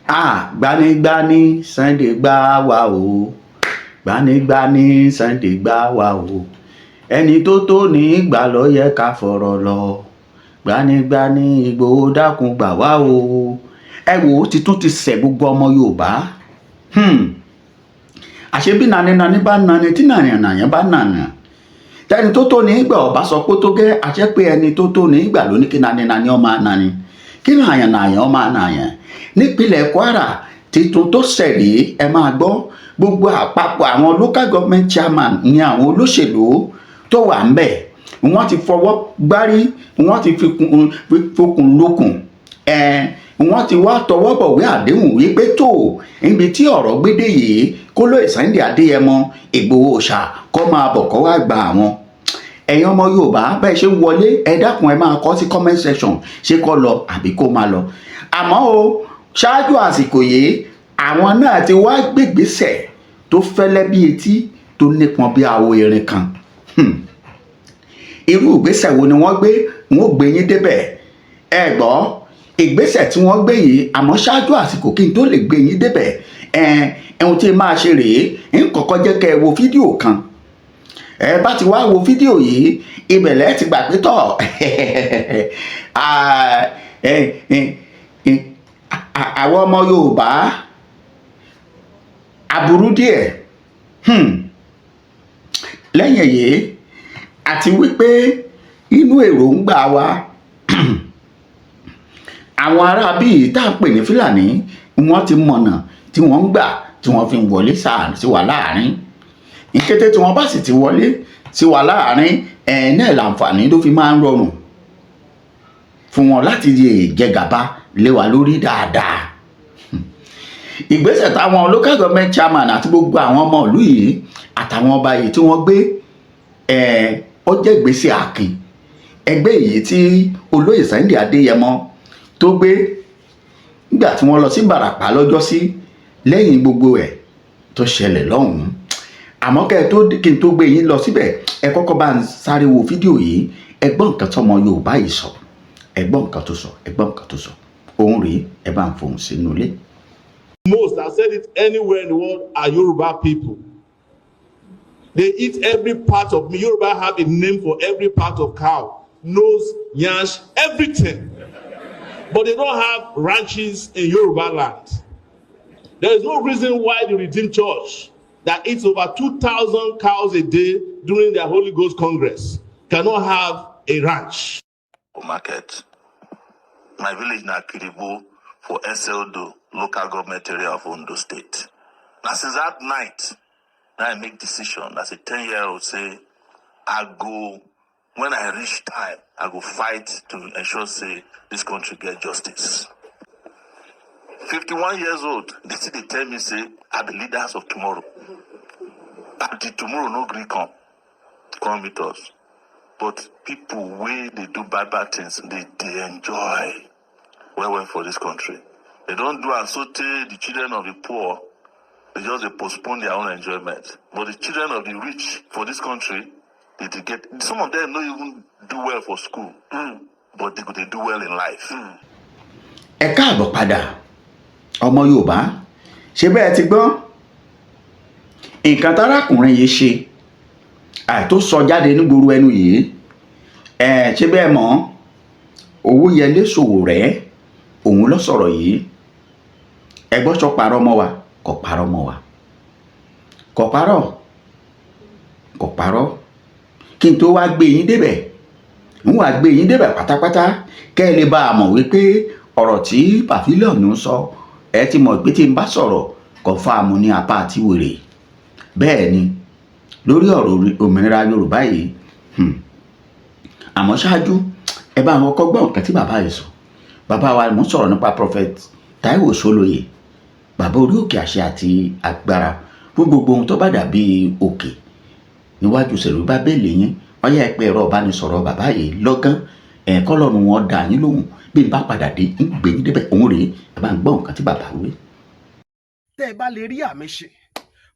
Ah, gbanigbani Sunday gbà wá o, gbanigbani Sunday gbà wá o, ẹni tó tó ní gbà ló yẹ ká fọ̀rọ̀ lọ, gbanigbani Ìgbòho dákun gbà wá o. Ẹ wò ó, ti tún ti sẹ̀ gbogbo ọmọ Yorùbá. Àṣé bí naninani bá nani tí nàyànnàyàn bá nànà, tẹni tó tó ní gbà ọba sọ pé tó gẹ́, àṣẹ pé ẹni tó tó ní gbà ló ní kí naninani ọmọ nani, kí nàyànnàyàn ọmọ nàyàn. Nípínlẹ̀ Kwara, titun tó ṣẹlẹ̀, ẹ máa gbọ́, gbogbo àpapọ̀ àwọn local government chairman ní àwọn olóṣèlú tó wà ń bẹ̀, wọ́n ti fọwọ́ gbárí, wọ́n ti fi fokùn lókun ẹ, wọ́n ti wá tọwọ́ bọ̀wé àdéhùn wípé tó níbi tí ọ̀rọ̀ gbédè yìí, kólóyè Sunday Adéyẹmọ Ìgbòho ṣá kó máa bọ̀, kó wá gba àwọn. Ẹ̀yin ọmọ Yorùbá, bẹ́ẹ̀ ṣe ń wọlé, ẹ dákun, ẹ máa kọ sí comment section, ṣé kó lọ àbí kó máa lọ? Àmọ́ o, ṣáájú àsìkò yìí, àwọn náà ti wá gbégbèsè tó fẹ́lẹ́ bí etí, tó nípọn bí àwo irin kan. Irú ìgbésẹ̀ wo ni wọ́n gbé? Wọ́n ó gbé yín débẹ̀. Ẹ gbọ́ ìgbésẹ̀ tí wọ́n gbé yìí. Àmọ́ ṣáájú àsìkò, kí n tó lè gbé yín débẹ̀, ẹ ẹ̀hún tí máa ṣe rèé, ń kọ́kọ́ jẹ́ kẹ́ ẹ wo fídíò kan. Ẹ bá ti wá wo fídíò yìí, ibẹ̀ lẹ́ ti gbà pé tọ̀, àwọn ọmọ Yorùbá aburú díẹ̀. Lẹ́yìn èyí, àti wípé inú èròǹgbà wa, àwọn ará bíi tá à ń pè ní Fúlàní, wọ́n ti mọ̀nà tí wọ́n ń gbà tí wọ́n fi ń wọlé sí wa láàrin. Ìkété tí wọ́n bá sì ti wọlé sí wa láàrin ẹ̀ náà, láǹfààní ló fi máa ń rọrùn fún wọn láti lè jẹ gàba lé wa lórí dáadáa. Ìgbésẹ̀ táwọn local government chairman àti gbogbo àwọn ọmọ ìlú yìí àtàwọn ọba yìí tí wọ́n gbé ẹ̀, ó jẹ́ ìgbésẹ̀ akin. Ẹgbẹ́ yìí tí olóyè Sunday Adéyẹmọ tó gbé nígbà tí wọ́n lọ sí Ìbàràpá lọ́jọ́sí, lẹ́yìn gbogbo ẹ̀ tó ṣẹlẹ̀ lọ́hùn-ún. Àmọ́ kẹ́ ẹ tó, kí n tó gbé yín lọ síbẹ̀, ẹ kọ́kọ́ bá ń sáré wo fídíò yìí. Ẹ gbọ́ nǹkan tọ́mọ Yorùbá yìí sọ, ẹ gbọ́ nǹkan tó sọ, ẹ gbọ́ nǹkan tó sọ. Òun rèé, ẹ bá ń fohùn sínú ilé. Most, I've said it anywhere in the world, are Yoruba people. They eat every part of me. Yoruba have a name for every part of cow. Nose, yansh, everything. But they don't have ranches in Yoruba land. There is no reason why the Redeemed Church that eats over 2,000 cows a day during their Holy Ghost Congress cannot have a ranch. Market. My village na Kiribo for Ese-Odo Local Government Area of Ondo State. Now since that night, now I make decision as a 10-year-old say, I go, when I reach time, I go fight to ensure say this country get justice. 51 years old, they still dey tell me say I be leaders of tomorrow. But the tomorrow no gree come, come meet us. But people wey dey do bad bad things, they enjoy well well for this country. They don't do am so tey the children of the poor, they just dey postpone their own enjoyment. But the children of the rich for this country, they get, some of them no even do well for school, but they go dey do well in life. Ẹ káàbọ̀ padà, ọmọ Yorùbá. Ṣé bẹ́ẹ̀ ti gbọ́ nǹkan tárákùnrin yìí ṣe àìtó sọ jáde nígboro ẹnu yìí? Ẹ ṣé bẹ́ẹ̀ mọ̀ Owóyẹlé Sowore, òun ló sọ̀rọ̀ yìí. Ẹ gbọ́, sọ parọ́ mọ́ wa? Kò parọ́ mọ́ wa, kò parọ́, kò parọ́. Kí n tó wá gbé yín débẹ̀, ń wá gbé yín débẹ̀ pátápátá, kẹ́ ẹ lè bá a mọ̀ wípé ọ̀rọ̀ tí Pavilion ń sọ, ẹ ti mọ̀ pé tí n bá sọ̀rọ̀, confirm ní apá àti wèrè. Bẹ́ẹ̀ ni lórí ọ̀rọ̀ òmìnira Yorùbá yìí. Àmọ́ ṣáájú, ẹ bá àwọn kọ́kọ́ gbọ́ nǹkan tí bàbá yìí sọ. Bàbá wa, mo ń sọ̀rọ̀ nípa Prophet Taiwo Sólóyè, bàbá orí òkè àṣẹ àti agbára fún gbogbo ohun tó bá dàbí òkè níwájú Sèrúbábélì yín. Ọyá, ẹ pé ẹ̀rọ ìbánisọ̀rọ̀ bàbá yìí lọ́gán, ẹ̀ kọ́lọ́run wọn dà yín lóhùn. Bí n bá padà dé, ń gbé yín débẹ̀. Òun rèé, ẹ bá ń gbọ́ nǹkan tí bàbá wí. Tẹ́ ẹ bá lè rí àmì ṣe,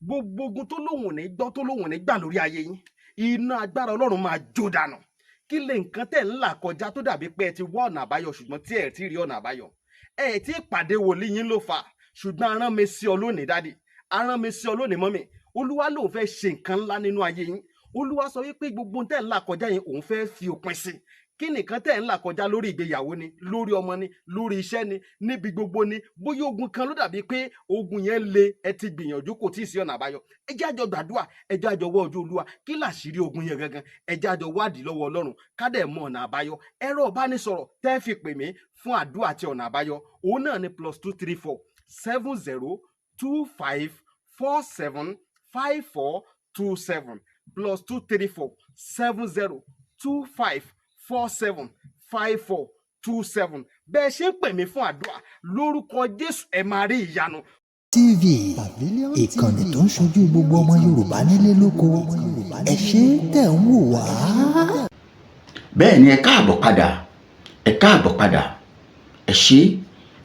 gbogbo ogun tó lóhùn ní gbọ́, tó lóhùn ní gbà lórí ayé yín, iná agbára Ọlọ́run máa jó dànù. Kí lè nǹkan tẹ̀ ń là kọjá tó dàbí pé ẹ ti wá ọ̀nà àbáyọ, ṣùgbọ́n tí ẹ ti rí ọ̀nà àbáyọ, ẹ ti pàdé wòlíì yín ló fà? Ṣùgbọ́n a rán mi sí ọ lónìí, daddy, a rán mi sí ọ lónìí, mummy. Olúwa lòun fẹ́ ṣe nǹkan ńlá nínú ayé yín. Olúwa sọ wípé gbogbo ohun tẹ́ ń là kọjá yẹn, òun fẹ́ fi òpin sí. Kí nìkan tẹ́ ń là kọjá? Lórí ìgbéyàwó ni, lórí ọmọ ni, lórí iṣẹ́ ni, níbi gbogbo ni. Bóyá ogun kan ló dàbí pé ogun yẹn le, ẹ ti gbìyànjú, kò tí ì sí ọ̀nà àbáyọ. Ẹ jẹ́ àjọ gbàdúrà, ẹ jẹ́ àjọ wọ́ ojú Olúwa. Kí làṣírí ogun yẹn gangan? Ẹ jẹ́ àjọ wádìí lọ́wọ́ Ọlọ́run, ká dẹ̀ mọ ọ̀nà àbáyọ. Ẹ̀rọ ìbánisọ̀rọ̀ tẹ́ fi pè mí fún àdúrà àti ọ̀nà àbáyọ, òun náà ni +234 70 25 47 54 27, +234 70 25 47 54 27. Bẹ́ẹ̀ ṣe ń pè mí fún àdúrà, lórúkọ Jésù, ẹ máa rí ìyanu. TV, ìkànnì tó ń ṣojú gbogbo ọmọ Yorùbá nílé lóko. Ẹ ṣé tẹ̀ ń wò wá. Bẹ́ẹ̀ ni, ẹ káàbọ̀ padà, ẹ káàbọ̀ padà. Ẹ ṣé.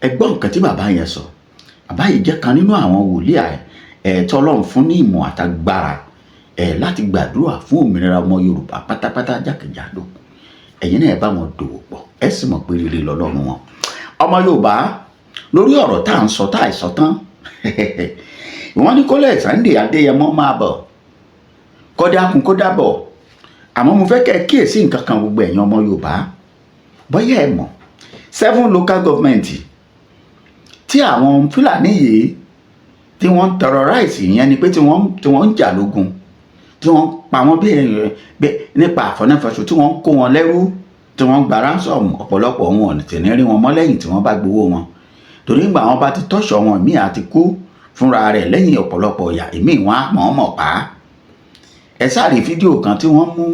Ẹ gbọ́ nǹkan tí bàbá yẹn sọ. Bàbá yìí jẹ́ kan nínú àwọn wòlíì ẹ̀ tọ́lọ́run fún ní ìmọ̀ àtagbára ẹ̀ láti gbàdúrà fún òmìnira ọmọ Yorùbá pátápátá jákèjádò. Ẹ̀yin náà, ẹ bá wọn dòwò pọ̀, ẹ sì mọ̀ pé rere lọ́lọ́run wọn. Ọmọ Yorùbá, lórí ọ̀rọ̀ tá à ń sọ tá à sọ tán, wọ́n ní kólẹ̀ Sunday Adéyẹmọ máa bọ̀, kó dákun, kó dábọ̀. Àmọ́ mo fẹ́ kẹ́ ẹ kíyèsí nǹkan kan, gbogbo ẹ̀yin ọmọ Yorùbá. Bóyá ẹ mọ̀, seven local government tí àwọn Fúlàní yìí tí wọ́n ń terrorize, ìyẹn ni pé tí wọ́n ń jà lógun, tí wọ́n ń pa wọ́n bí nípa àfọ̀náfọ̀ṣù, tí wọ́n ń kó wọn lẹ́rú, tí wọ́n ń gba ransom, ọ̀pọ̀lọpọ̀ wọn ò tì ní rí wọn mọ́ lẹ́yìn tí wọ́n bá gbowó wọn, torí ìgbà wọn bá ti tọ́ṣọ̀ wọn, míì àti kú fúnra rẹ̀ lẹ́yìn ọ̀pọ̀lọpọ̀ ìyà, ìmíì wọn á mọ̀ọ́mọ̀ pa á. Ẹ sáré fídíò kan tí wọ́n mú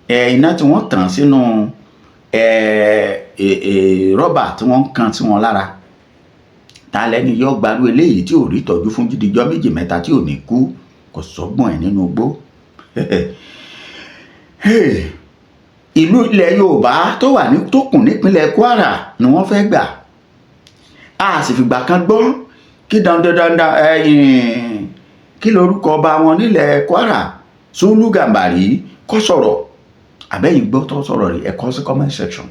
ẹ, iná tí wọ́n tàn sínú ẹ ẹ rọ́bà tí wọ́n ń kan sí wọn lára. Ta lẹ́ni yọ gbarú eléyìí tí ò rí ìtọ́jú fún jídìjọ́ 2, 3 tí ò ní kú? Kò sọ́gbọ́n ẹ̀ nínú igbó. Ìlú ilẹ̀ Yorùbá tó wà ní tó kù nípínlẹ̀ Kwara ni wọ́n fẹ́ gbà. A sì fìgbà kan gbọ́ kí dandandandan ẹ̀yìn, kí lorúkọ ọba wọn nílẹ̀ Kwara, Sùlù Gàmbàrí, kó sọ̀rọ̀. Àbẹ́yìn gbọ́ tó sọ̀rọ̀ rí? Ẹ kọ sí comment section.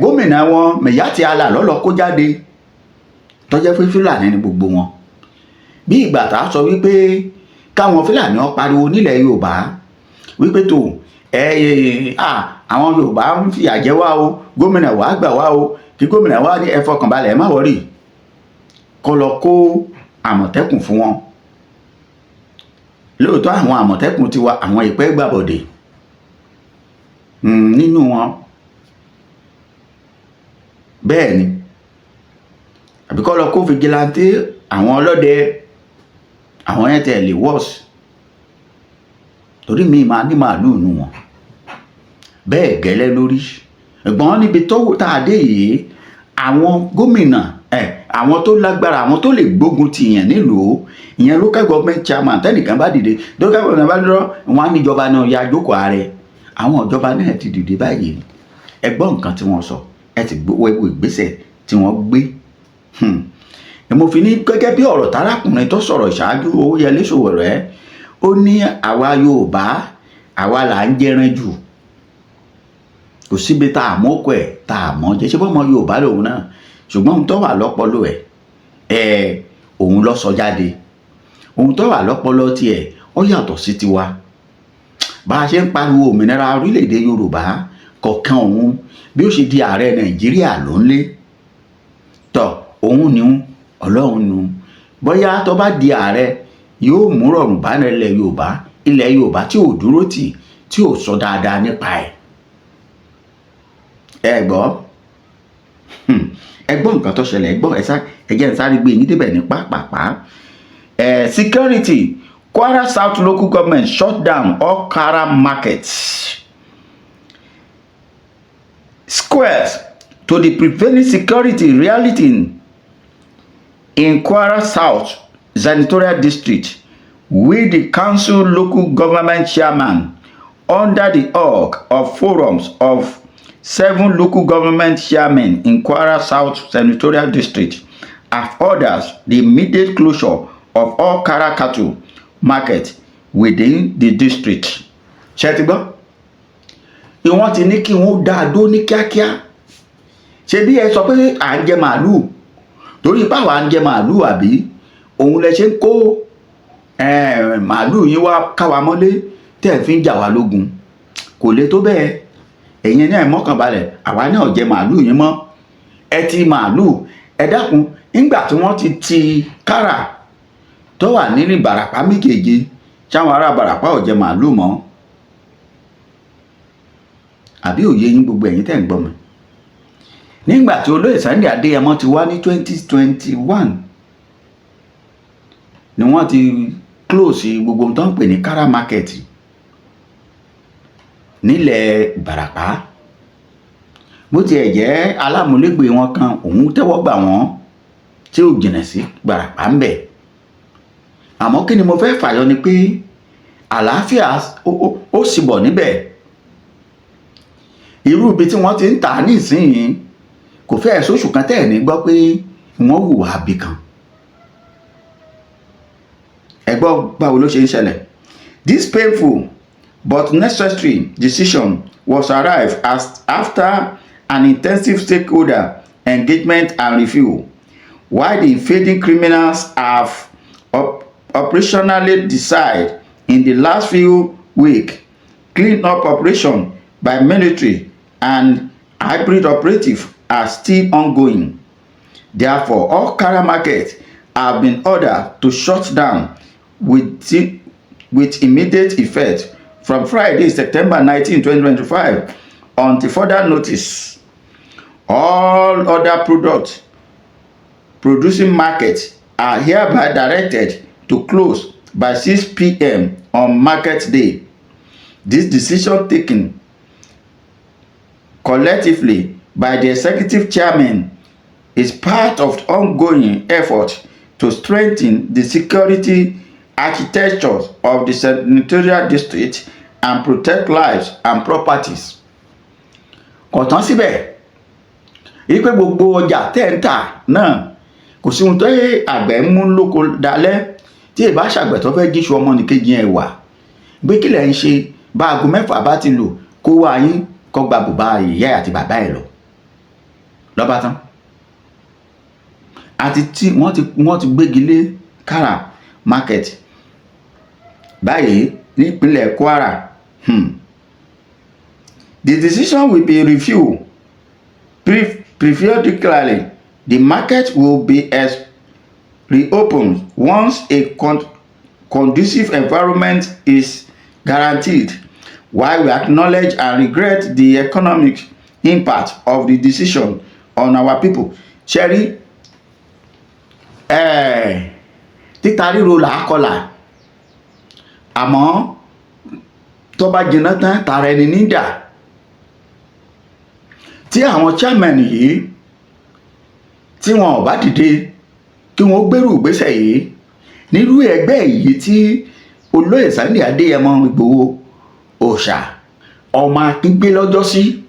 Gómìnà wọn, Miyetti Allah, lọ́lọ́ kó jáde, tó jẹ́ pé Fúlàní ni gbogbo wọn. Bí ìgbà tá a sọ wípé káwọn Fúlàní ó pariwo nílẹ̀ Yorùbá wípé tó ẹ ẹ àwọn Yorùbá ń fìyà jẹ wá o, gómìnà wàá gbà wá o, kí gómìnà wá ní ẹ fọkànbalẹ̀, ẹ má worry, kó lọ kó Àmọ̀tẹ́kùn fún wọn. Lóòótọ́, àwọn Àmọ̀tẹ́kùn ti wa, àwọn ìpẹ́ gbàbọ̀dè nínú wọn. Bẹ́ẹ̀ ni, àbí kó lọ kó vigilante, àwọn ọlọ́dẹ, àwọn yẹn tẹ̀ lè worse, torí mi máa ní màálùú nù wọn. Bẹ́ẹ̀ gẹ́lẹ́ lórí ẹ̀gbọ́n níbi tó tá a dé yìí, àwọn gómìnà ẹ̀, àwọn tó lágbára, àwọn tó lè gbógun ti yẹn nílùú ìyẹn, local government chairman, tẹnìkan bá dìde, local government bá dúró, wọn á níjọba náà ya jókòó ààrẹ. Àwọn ìjọba náà ti dìde báyìí. Ẹ gbọ́ nǹkan tí wọ́n sọ, ẹ ti gbọ́ ewu ìgbésẹ̀ tí wọ́n gbé. Mo fi ní gẹ́gẹ́ bí ọ̀rọ̀ tárákùnrin tó sọ̀rọ̀ ìṣáájú, Owóyẹlé Sowore, ó ní àwa Yorùbá, àwa là ń jẹran jù, kò síbi tá a mọ̀ ọkọ ẹ̀ tá a mọ̀ jẹ́. Ṣé bọ́mọ Yorùbá lòun náà? Ṣùgbọ́n ohun tó wà lọ́pọlọ ẹ̀ ẹ̀, òun ló sọ jáde. Ohun tó wà lọ́pọlọ tiẹ̀, ó yàtọ̀ sí tiwa. Bá a ṣe ń pariwo òmìnira orílẹ̀-èdè Yorùbá kọ̀ọ̀kan, òun bí ó ṣe di ààrẹ Nàìjíríà ló ń lé tọ̀. Òun ni Ọlọ́run nu, bóyá tó bá di ààrẹ, yóò mú rọrùn bá ilẹ̀ Yorùbá, ilẹ̀ Yorùbá tí ò dúró tì, tí ò sọ dáadáa nípa ẹ̀. Ẹ gbọ́, ẹ gbọ́ nǹkan tó ṣẹlẹ̀. Ẹ gbọ́, ẹ sá, ẹ jẹ́ n sáré gbé yín débẹ̀ ní pápápá. Security: Kwara South local government shut down all Kara markets squares to the prevailing security reality in Kwara South Senatorial District, with the council local government chairman under the org of forums of seven local government chairmen in Kwara South Senatorial District have ordered the immediate closure of all Kara cattle market within the district. Ṣé ti gbọ́? Ìwọ́n ti ní kí wọ́n dá a dó ní kíákíá. Ṣé bí ẹ sọ pé à ń jẹ màálùú, torí báwa ń jẹ màálùú, àbí òun lẹ ṣe ń kó màálùú yín wá káwa mọ́lé tẹ́ ẹ̀ fi ń jà wá lógun? Kò le tó bẹ́ẹ̀. Ẹ̀yin náà mọ́kànbalẹ̀, àwa náà jẹ màálùú yín mọ́. Ẹ ti màálùú, ẹ dákun. Nígbà tí wọ́n ti ti kára tó wà nínú Ìbàràpá méjèèjì, sáwọn ará Ìbàràpá ò jẹ màálùú mọ́, àbí òye yín, gbogbo ẹ̀yin tẹ́ ń gbọ́ mi? Nígbà tí olóyè Sunday Adéyẹmọ ti wá ní 2021 ni wọ́n ti close gbogbo ohun tó ń pè ní kára market nílẹ̀ Ìbàràpá. Bó tiẹ̀ jẹ́ alámúlégbè wọn kan, òun tẹ́wọ́ gbà wọ́n tí ò jìnnà sí Ìbàràpá ń bẹ̀. Àmọ́ kí ni mo fẹ́ fàyọ ni pé àlàáfíà ó sì bọ̀ níbẹ̀. Irú ibi tí wọ́n ti ń tà á nísìnyìí, kò fẹ́ẹ̀ sóṣù kan tẹ́ ẹ̀ ní gbọ́ pé wọ́n hùwà àbí kan. Ẹ gbọ́ báwo ló ṣe ń ṣẹlẹ̀. This painful but necessary decision was arrived as after an intensive stakeholder engagement and review. While the invading criminals have operationally decide in the last few weeks, clean up operation by military and hybrid operative are still ongoing. Therefore, all Kara markets have been ordered to shut down with immediate effect from Friday, September 19, 2025 until further notice. All other products producing markets are hereby directed to close by 6 p.m. on market day. This decision, taken collectively by the executive chairman, is part of ongoing effort to strengthen the security architecture of the senatorial district and protect lives and properties. Kò tán síbẹ̀, wípé gbogbo ọjà tẹ́ ń tà náà, kò sí ohun tó yẹ àgbẹ̀ ń mú lóko dalẹ̀ tí ìbá ṣàgbẹ̀ tó fẹ́ jíṣu ọmọnìkejì ẹ̀ wà gbé. Kílẹ̀ ń ṣe? Bá aago 6 bá ti lù, kó wá yín kó gba bùbá ìyá àti bàbá ẹ̀ lọ lọ́ba tán. Àti tí wọ́n ti gbégi lé kára market báyìí nípínlẹ̀ Kwara. The decision will be reviewed periodically. The market will be reopened once a conducive environment is guaranteed. While we acknowledge and regret the economic impact of the decision on our people. Ṣẹ́rí títa ríro là á kọlà, àmọ́ tó bá jiná tán, tara ẹni nídà. Tí àwọn chairman yìí, tí wọn ò bá dìde kí wọn ó gbérù ìgbésẹ̀ yìí nírú ẹgbẹ́ yìí tí olóyè Sunday Adéyẹmọ Ìgbòho òòṣà ọmọ akíngbé lọ́jọ́ sí,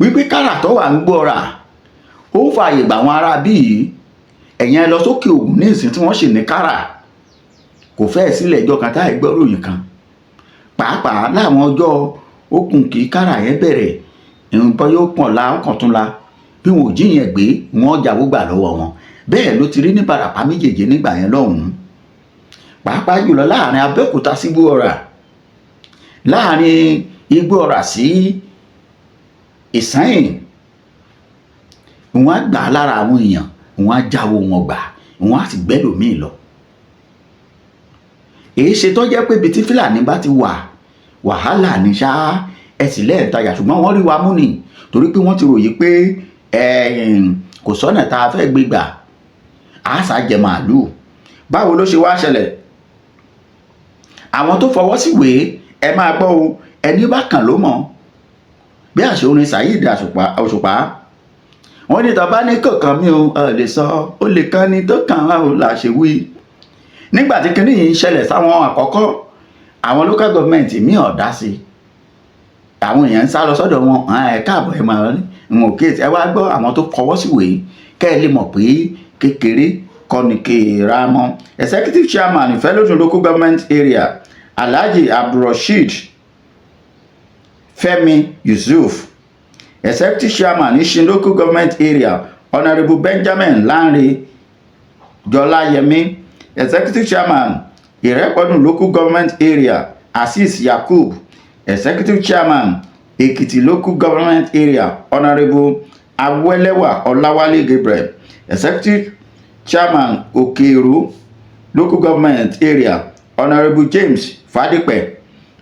wípé kára tó wà ń gbọ́ra ó ń fààyè gbà wọn ará bí yìí. Ẹ̀yìn ẹ lọ sókè Ògùn ní ìsìn tí wọ́n sì ní kára, kò fẹ́ẹ̀ sílẹ̀ ẹjọ́ kan táì gbọ́ ròyìn kan, pàápàá láwọn ọjọ́ okùn kì í kára yẹn bẹ̀rẹ̀ ìrìnbọn yóò pọ̀n la ọkàn tún la bí wọn ò jíyàn gbé, wọn jáwó gbà lọ́wọ́ wọn. Bẹ́ẹ̀ ló ti rí ní Ìbàràpá méjèèjì nígbà yẹn lọ́hùn-ún, pàápàá jùlọ láàrin Abẹ́òkúta sí Igbóọrà, láàrin Igbóọrà sí Ìsẹ́yìn. Wọn á gbà á lára àwọn èèyàn, wọn á jáwó wọn gbà, wọn á sì gbẹ́lòmíì lọ. Èyí ṣe tó jẹ́ pé ibi tí Fúlàní bá ti wà, wàhálà ní ṣá. Ẹ sì lẹ́ẹ̀tajà, ṣùgbọ́n wọ́n rí wa mú ni, torí pé wọ́n ti ròyìn pé kò sọ́nà tá a fẹ́ gbé gbà àṣà jẹ màálùú. Báwo ló ṣe wá ṣẹlẹ̀? Àwọn tó fọwọ́ síwèé, ẹ máa gbọ́ o. Ẹni bá kàn ló mọ̀. Bí àṣẹ orin Saheed Òṣùpá, wọ́n ní tọ́ba ní kọ̀ọ̀kan mi ò lè sọ, ó lè kàn ní tó kàn án ò là ṣe wí. Nígbà tí kinní yìí ń ṣẹlẹ̀ sáwọn àkọ́kọ́, àwọn local government mi ò dá sí. Àwọn èèyàn ń sá lọ sọ́dọ̀ wọn. Ẹ káàbọ̀, ẹ máa ń òkè. Ẹ wá gbọ́ àwọn tó kọwọ́ síwèé, kẹ́ ẹ lè mọ̀ pé kékeré kọ́ ni kéèrà mọ́. Executive chairman, Ìfẹ́lódùn Local Government Area, Alhaji Abdulrasheed Fẹ́mi Yusuf. Executive Chairman, Ishin Local Government Area, Honourable Benjamin Lanre Jolayemi. Executive Chairman, Irepodun Local Government Area, Azeez Yakub. Executive Chairman, Ekiti Local Government Area, Honourable Awelewa Olawale Gabriel. Executive Chairman, Okeru Local Government Area, Honourable James Fadipe.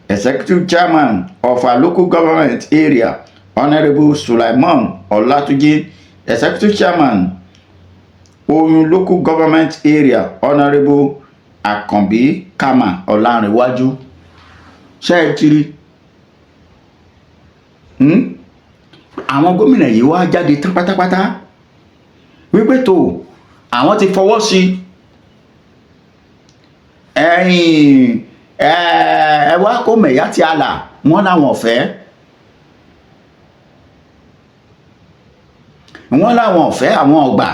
Executive Chairman of our Local Government Area, Honourable Sulaiman Olatunji. Executive Chairman, Oyun Local Government Area, Honourable Akanbi Kama Ọlárìnwájú. Ṣé ẹ ti rí? Àwọn gómìnà yìí wá jáde tán pátápátá wípé tó àwọn ti fọwọ́ sí ẹ̀yìn ẹ wá kó Miyetti Allah, wọ́n láwọn ọ̀fẹ́, wọ́n láwọn ọ̀fẹ́, àwọn ọgbà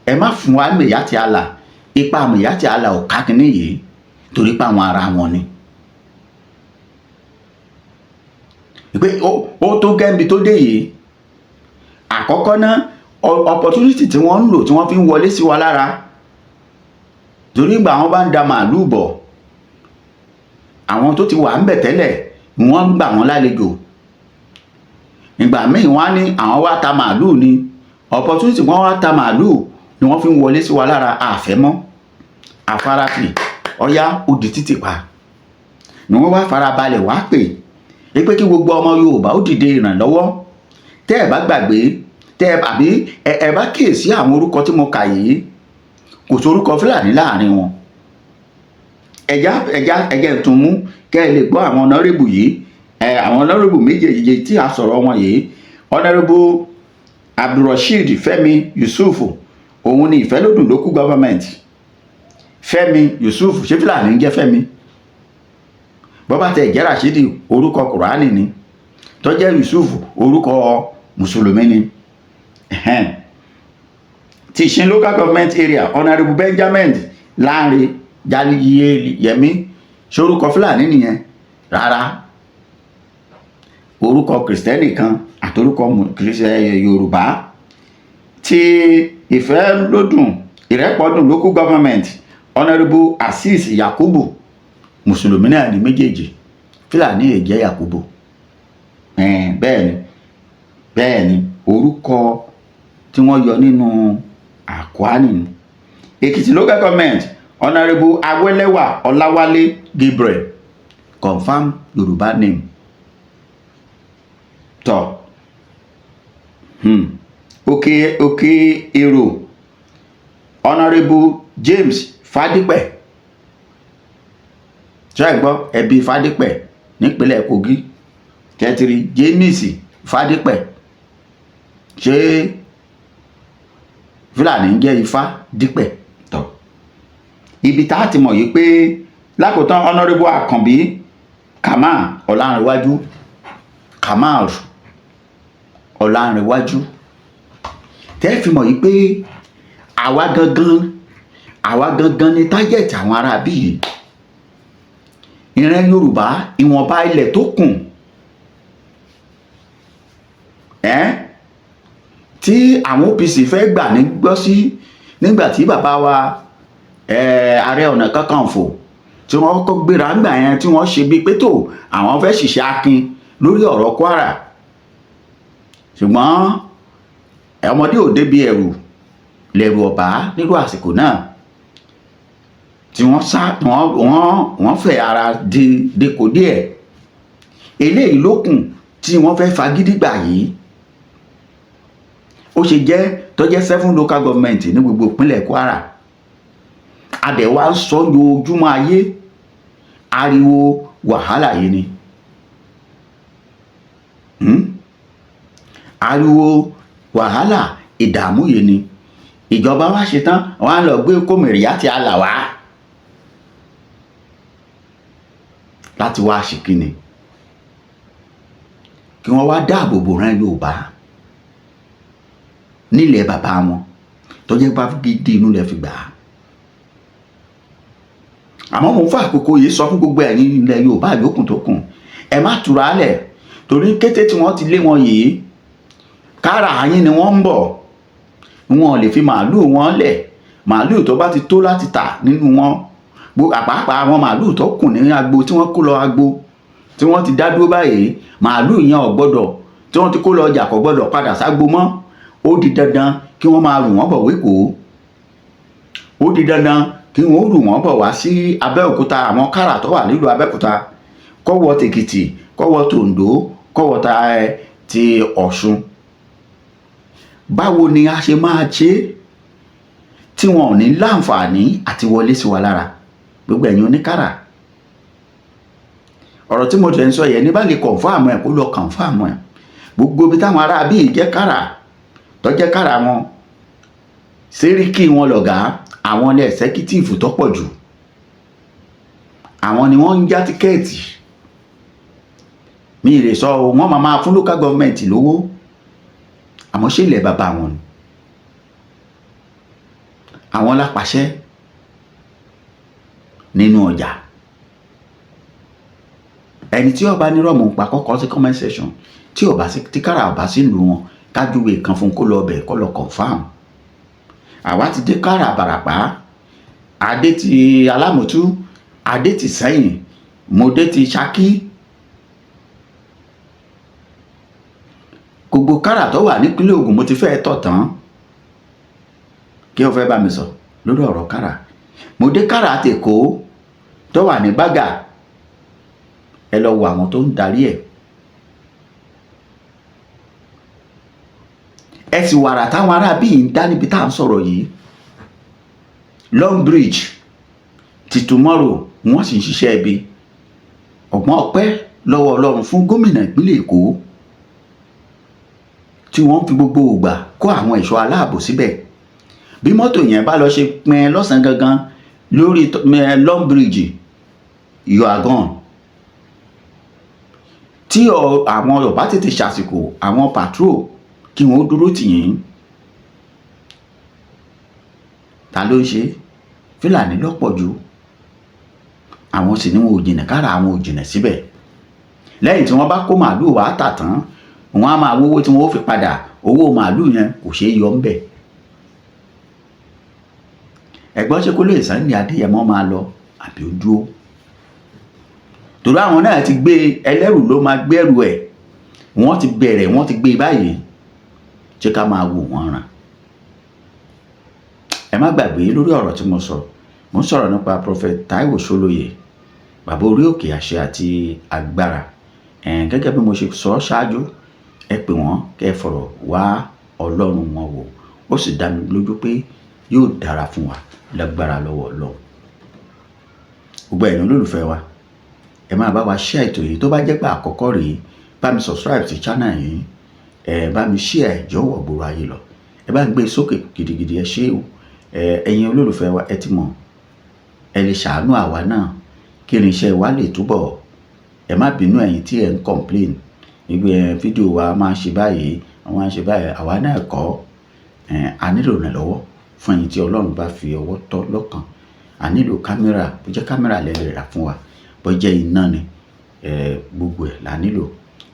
ẹ má fún wa Miyetti Allah. Ipa Miyetti Allah ò ká kínní yìí torí pé àwọn ará wọn ni pé ó tó gẹ́nbi tó dé yìí. Àkọ́kọ́ náà, opportunity tí wọ́n ń lò tí wọ́n fi ń wọlé sí wa lára, torí ìgbà wọn bá ń da màálùú bọ̀, àwọn tó ti wà ń bẹ̀ tẹ́lẹ̀, wọ́n ń gbà wọ́n lálejò. Ìgbà míì, wọ́n á ní àwọn wá ta màálùú ni. Opportunity wọ́n wá ta màálùú ni wọ́n fi ń wọlé sí wa lára. Àfẹ́mọ́ àfaratì ọ̀yá ó di títì pa ni wọ́n wá farabalẹ̀ wá pè é pé kí gbogbo ọmọ Yorùbá ó dìde ìrànlọ́wọ́. Tẹ́ ẹ bá gbàgbé, tẹ́ ẹ àbí ẹ bá kíyèsí àwọn orúkọ tí mo kà yìí, kò sórúkọ Fúlàní láàrin wọn. Ẹ̀já ẹ̀já ẹ̀jẹ̀ tún mú kẹ́ ẹ lè gbọ́ àwọn honourable yìí, ẹ àwọn honourable méjèèjì tí a sọ̀rọ̀ wọn yìí. Honourable Abdulrasheed Fẹ́mi Yusuf, òun ni Ìfẹ́lódùn Local Government. Fẹ́mi Yusuf, ṣé Fúlàní ń jẹ́ Fẹ́mi? Bọ́bá tẹ jẹ́ Rashidi, orúkọ Kùránì ni. Tó jẹ́ Yusuf, orúkọ mùsùlùmí ni. Ti Ìṣin Local Government Area, Honourable Benjamin Lanre Jaliyemi, ṣorúkọ Fúlàní nìyẹn? Rárá, orúkọ kìrìsìtẹ́nì kan àtorúkọ Yorùbá. Ti Ìfẹ́lódùn Ìrẹ́pọ̀dùn Local Government, Honourable Azeez Yakubu, mùsùlùmí náà ní méjèèjì. Fúlàní èjẹ́ Yakubu. Bẹ́ẹ̀ ni, bẹ́ẹ̀ ni, orúkọ tí wọ́n yọ nínú àkúránì ni. Èkìtì Local Government, Honourable Awẹ́lẹ́wà Ọláwálé Gabriel, confam Yorùbá name. Tọ́ Òkè Èrò, Honourable James Fadípẹ̀. Ṣé ẹ gbọ́? Ẹbí Fadípẹ̀ nípínlẹ̀ Kogi tẹ́tìrì, James Fadípẹ̀. Ṣé Fúlàní ń jẹ́ Ifá Dípẹ̀? Tọ́ ibi tá a ti mọ̀ yìí pé lákòótán, Honourable Àkànbí Kamal Ọlárìnwájú, Kamal Ọlárìnwájú, tẹ́ fi mọ̀ yìí pé àwa gangan, àwa gangan ni target àwọn aráabí yìí. Ìran Yorùbá, ìwọ̀nba ilẹ̀ tó kùn ẹ́ tí àwọn OPC fẹ́ gbà ní gbọ́ sí nígbà tí bàbá wa Ààrẹ Ọ̀nà Kakanfò tí wọ́n kọ́kọ́ gbéra ńgbà yẹn, tí wọ́n ṣe bíi pé tó àwọn fẹ́ ṣiṣẹ́ akin lórí ọ̀rọ̀ Kwara, ṣùgbọ́n ọmọdé ò débi ẹ̀rù lẹ̀rù ọ̀bá nírú àsìkò náà tí wọ́n sá, wọ́n fẹ́ ara di deko díẹ̀. Eléyìí lókùn tí wọ́n fẹ́ fagídí gbà yìí, ó ṣe jẹ́ tó jẹ́ seven local government ní gbogbo ìpínlẹ̀ Kwara. Adẹ̀wà ń sọ ojoojúmọ́ ayé, ariwo wàhálà yìí ni. Ariwo wàhálà ìdààmú yìí ni. Ìjọba wa ṣetán, wọn á lọ gbé kòmìrìyà tí a là wá láti wá ṣe kíni, kí wọ́n wá dáàbò bò rán Yorùbá nílẹ̀ bàbá wọn tó jẹ́ bá gidi inú lẹ̀ fi gbà á. Àmọ́ mo ń fún àkókò yìí sọ fún gbogbo ẹ̀yin ilẹ̀ Yorùbá yòókù tó kù, ẹ má tura lẹ̀. Torí kété tí wọ́n ti lé wọn yìí, kára yín ni wọ́n ń bọ̀. Wọn ò lè fi màálùú wọn lẹ̀. Màálùú tó bá ti tó láti tà nínú wọn, àpapọ̀ àwọn màálùú tó kù ní agbo tí wọ́n kó lọ agbo tí wọ́n ti dá dúró báyìí, màálùú yẹn ò gbọ́dọ̀, tí wọ́n ti kó lọ ọjà, kò gbọ́dọ̀ padà ságbo mọ́. Ó di dandan kí wọ́n máa rù wọ́n bọ̀ wékòó. Ó di dandan kí wọ́n rù wọ́n bọ̀ wá sí Abẹ́òkúta. Àwọn kára tó wà nílùú Abẹ́òkúta, kọ́wọ́ tèkìtì, kọ́wọ́ tòǹdó, kọ́wọ́ ta ẹ ti Ọ̀ṣun. Báwo ni a ṣe máa ṣe tí wọn ò ní láǹfààní àti wọlé sí wa lára? Gbogbo ẹ̀yin oníkàrà, ọ̀rọ̀ tí mo tẹ̀ ń sọ yẹn ní bá lè confirm ẹ̀, kó lọ confirm ẹ̀. Gbogbo ibi táwọn ará bíi jẹ́ kára tó jẹ́ kára wọn, sẹ́ríkì wọn lọ̀gá, àwọn ilé executive tó pọ̀ jù, àwọn ni wọ́n ń já ticket. Mi lè sọ o, wọ́n máa máa fún local government lówó, àmọ́ ṣé ilẹ̀ bàbá wọn ni? Àwọn lápàṣẹ nínú ọjà. Ẹni tí ó bá ní rọ̀mù pa kọ́kọ́ sí comment section. Tí ó bá sí, tí kára ọba sí ìlú wọn, kájúwe kan fún kó lọ bẹ̀, kó lọ confirm. Àwa ti dé kára Àbàràpá, adé ti Alámùtú, adé ti Sẹ́yìn, mo dé ti Ṣakí. Gbogbo kára tó wà nípínlẹ̀ Ògùn, mo ti fẹ́ tọ̀ tán. Kí o fẹ́ bá mi sọ lórí ọ̀rọ̀ kára? Mo dé kára àtẹ̀kọ́ tó wà ní Bágà. Ẹ lọ wo àwọn tó ń darí ẹ̀. Ẹ sì wàrà táwọn ará bíi ń dá níbi tá à ń sọ̀rọ̀ yìí. Long Bridge ti tomorrow, wọ́n sì ń ṣiṣẹ́ ibi. Ọ̀gbọ́n ọpẹ́ lọ́wọ́ Ọlọ́run fún gómìnà ìpínlẹ̀ Èkó tí wọ́n fi gbogbo ògbà kó àwọn ẹ̀ṣọ́ aláàbò síbẹ̀. Bí mọ́tò yẹn bá lọ ṣe pin lọ́sàn-án gangan lórí Long Bridge, you are gone. Tí àwọn ọba tètè ṣàsìkò àwọn patrol kí wọ́n dúró tì yín. Ta ló ń ṣe? Fúlàní lọ́pọ̀ jù. Àwọn sì ní wọn ò jìnnà kára, àwọn ò jìnnà síbẹ̀. Lẹ́yìn tí wọ́n bá kó màálùú wá tà tán, wọ́n á máa wówó tí wọ́n ó fi padà. Owó màálùú yẹn kò ṣeé yọ ńbẹ̀. Ẹ̀gbọ́n, ṣe kó lè Sunday Adéyẹmọ máa lọ àbí ó dúró? Torí àwọn náà ti gbé ẹlẹ́rù ló máa gbẹ́rù ẹ̀. Wọ́n ti bẹ̀rẹ̀, wọ́n ti gbé báyìí. Ṣé ká máa wò wọ́n ràn? Ẹ má gbàgbé lórí ọ̀rọ̀ tí mo sọ. Mo ń sọ̀rọ̀ nípa Prophet Taiwo Ṣólóyè, bàbá orí òkè àṣẹ àti agbára. Gẹ́gẹ́ bí mo ṣe sọ ṣáájú, ẹ pè wọ́n kẹ́ ẹ fọ̀rọ̀ wá Ọlọ́run wọn wò. Ó sì dá mi lójú pé yóò dára fún wa lágbára lọ́wọ́ Ọlọ́run. Gbogbo ẹ̀yin olólùfẹ́ wa, ẹ máa bá wa share ètò yìí. Tó bá jẹ́ pé àkọ́kọ́ rèé, bá mi subscribe sí channel yìí, ẹ bá mi share, jọ̀wọ́ gbòòrò ayé lọ. Ẹ bá ń gbé sókè gidigidi. Ẹ ṣé o. Ẹ̀yin olólùfẹ́ wa, ẹ ti mọ̀, ẹ lè ṣàánú àwa náà kí irinṣẹ́ wa lè túbọ̀. Ẹ má bínú, ẹ̀yin tí ẹ ń complain ìgbé ẹ fídíò wa máa ń ṣe báyìí, wọ́n máa ń ṣe báyìí. Àwa náà kọ́ ẹ, a nílò ìrànlọ́wọ́ fún ẹ̀yin tí Ọlọ́run bá fi ọwọ́ tọ́ lọ́kàn. A nílò kámẹ́rà. Bó jẹ́ kámẹ́rà lẹ lè rà fún wa, bó jẹ́ iná ni, gbogbo ẹ̀ la nílò,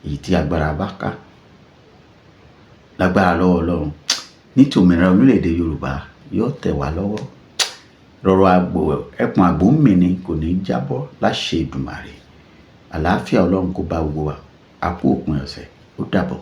èyí tí agbára bá ká. Lágbára lọ́wọ́ Ọlọ́run, ní tòmìnira orílẹ̀-èdè Yorùbá yóò tẹ̀ wá lọ́wọ́. Rọ̀rọ̀ àgbò ẹkùn àgbò ń mì ní kò ní jábọ́ láṣẹ Èdùmàrè. Àlàáfíà Ọlọ́run kó bá gbogbo wa. A kú òpin ọ̀sẹ̀. Ó dàbọ̀.